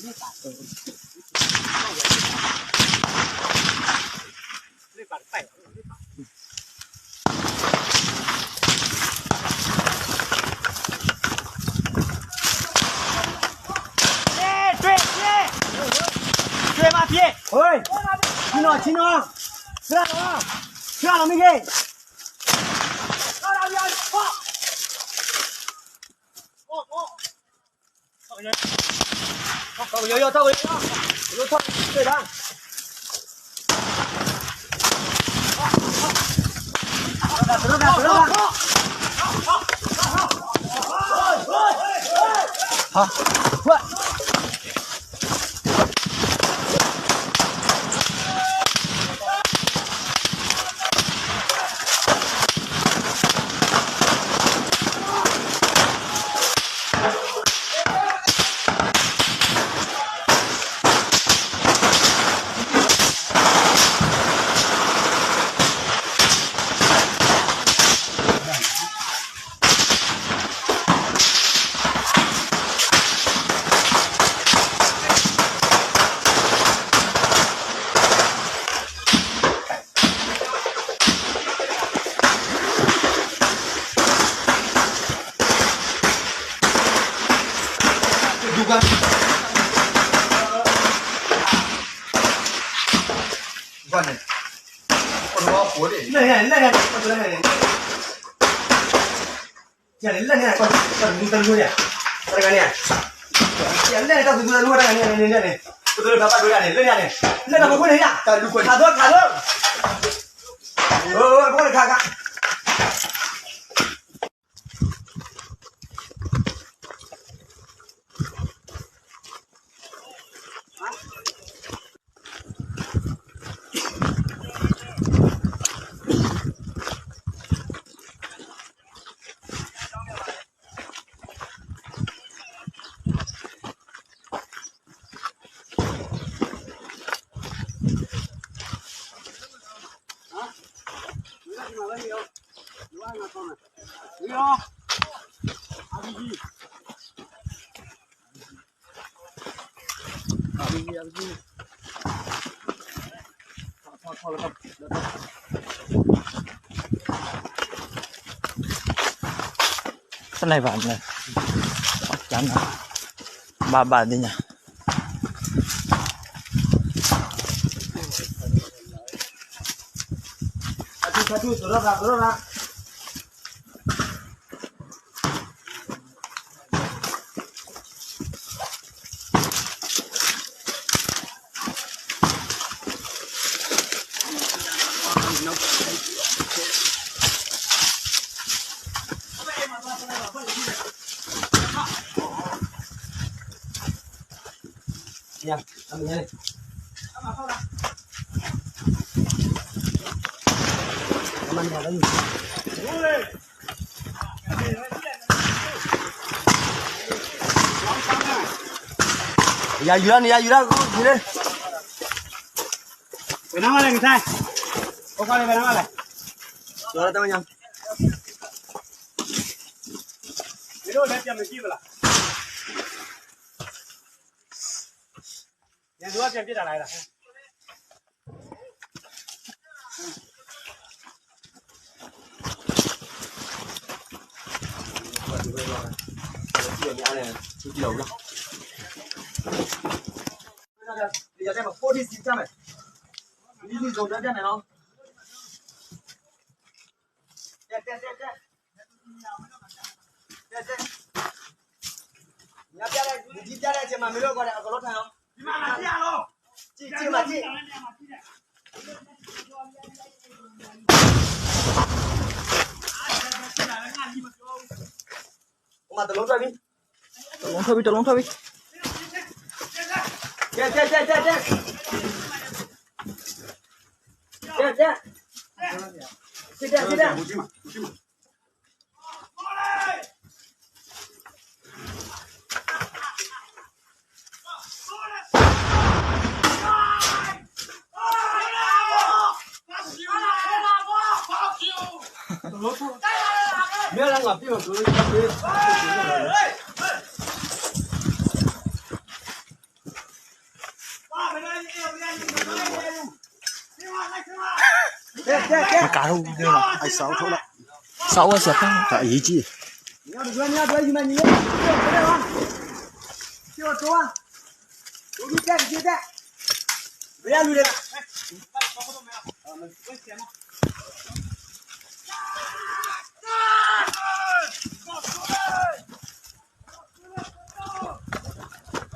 追，追，追马屁！喂，去哪？去哪？去哪了？去哪了？没给？တၢ်လဲၤဘၣ်န့ၣ် ဘၣ်ဘၣ်သ့ၣ်ညါ ယၤယူၤလီၤန့ၣ် ယၤယူၤလီၤ ယူၤလီၤ ဝဲနါဝဲလဲၣ် ကစၢ် အိၣ်ခီလၢဝဲနါဝဲလဲၣ် လီၤတၢ်မညါ မင်းတို့လည်းပြန်မကြည့်ဘူးလား ပြန်သွားပြန်ပြစ်တာလားအဲ့ဒါ တလုံးထွက်ပြီ တလုံးထွက်ပြီ ကဲ ကဲ ကဲ ကဲ ကဲ ကဲ ကဲ ကဲ ကဲ ကဲ ကဲ မ့ၢ်လၢငါပ့ၢ်မကျိၤ မကးထူၣ်ဒၣ်လီၤ, စးအိၣ်စ့ၢ်ကီး, အရေးကြီး,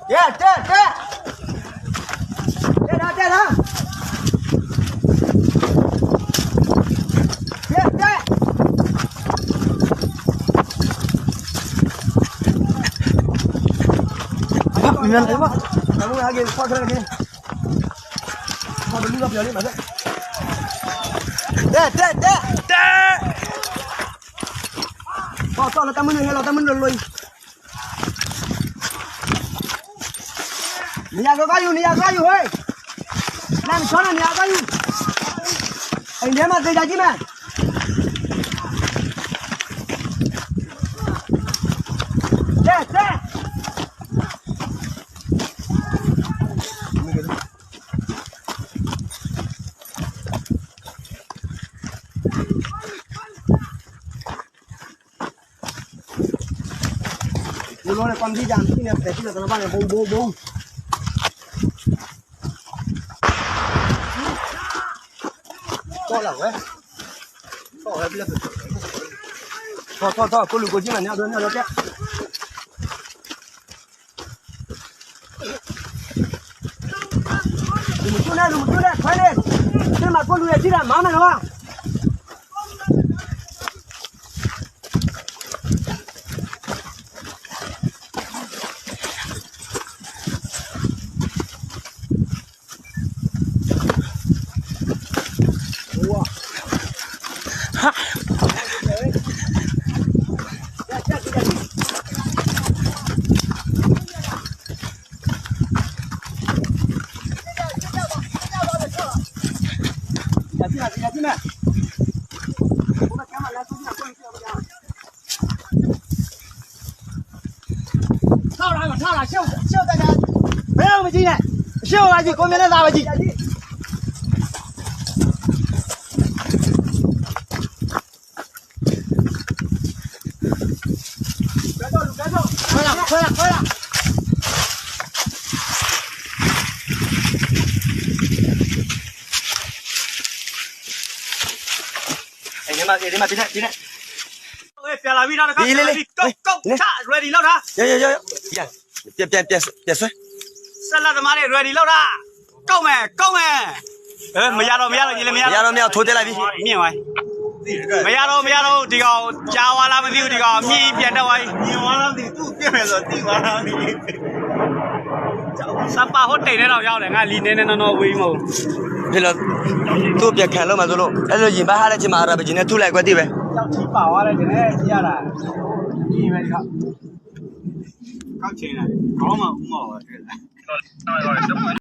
တဲတဲတဲ, တဲဒၣ်တဲဒၣ်, တဲတဲ, တဲတဲတဲ, တဲ, လီၤတၢ်မနုၤဟဲလီၤတၢ်မနုၤလီၤလီၤအံၤ နယၤကီယုာ် နယၤကီယုာ်ဟဲ, နနဆီန့ၣ် နယၤကီယုာ်, အိန္ဒိယမၤသ့ဒၣ်ကံမး, တဲတဲ လီၤန့ၣ် ကွၢ်မံၤဒၣ်မံၤန့ၣ် ပဲာ်ထံလီၤတလီၤဘၣ်န့ၣ် ဘိဘိဘိ, ကီၢ်လၢဝဲ, ကီၢ်ဝဲဘျဲၣ်, ထီၣ်ထီၣ်ထီၣ် ကိးလူၤကိးကံမး နဒိနဒိတဲ လူၤမတူၢ်နဲၣ် လူၤမတူၢ်နဲၣ် ခွဲန့ၣ်, သ့မၤကိၢ်လူၤယဲၢ်ထံၣ်တၢ်မၤမးနီၤ. ထီၣ်လၢထီၣ်လၢ ရှေ့ကို ရှေ့ကို တၢ်ညါ, ဘယ်လိုမကြည့်နဲ့, ရှေ့ကို လာကြည့် ကိုမျက်နှာသာ လာကြည့်. ခွဲလာ ခွဲလာ ခွဲလာ. အဲ မၤ အဲ မၤ ပီၣ်ထၣ် ပီၣ်ထၣ်. အဲ ပြန်လာပြီ နောက်တစ်ခါ လီၤလီၤလီၤလီၤ. ပြန်လာပြီ ကောက်ကောက်ချ ready လုပ်တာ. ယယယယ ပြန်ပြန်ပြန်ပြန်ဆွဲ. ဆက်လက်သမားတွေ ready လုပ်တာ. ကောက်မယ် ကောက်မယ်. အဲ မရတော့ မရတော့ ညီလေး မရတော့ မရတော့ မရတော့ ထိုးတက်လိုက်ပြီ. မြင့်သွားပြီ. မရတော့ မရတော့ ဒီကောင် ကြားသွားလား မသိဘူး ဒီကောင် မြင့်ကြီး ပြန်တက်သွားပြီ. မြင့်သွားလား မသိဘူး သူ့ကို ပြစ်မယ်ဆိုတော့ သိသွားလား မသိဘူး. စပာ်ဟိုတိတ်နေတော့ ရောက်တယ် ငါလီနဲနဲနော်နော် ဝေးမဟုတ်ဘူး. ဖြစ်လို့ သူ့ပြန်ခံလို့ မဆိုလို့ အဲ့လို ရင်ဘတ်ဟတဲ့ ချိန်မှာ RPG နဲ့ ထုလိုက်ကွက်တိပဲ. ရောက်ထိပါသွားတယ် ဒီနေ့ ကြည့်ရတာ ကြည့်မယ် ဒီကောင် ကောက်ချိန်တာ ခေါင်းမှာ ဦးမော်ပါ တွေ့လား.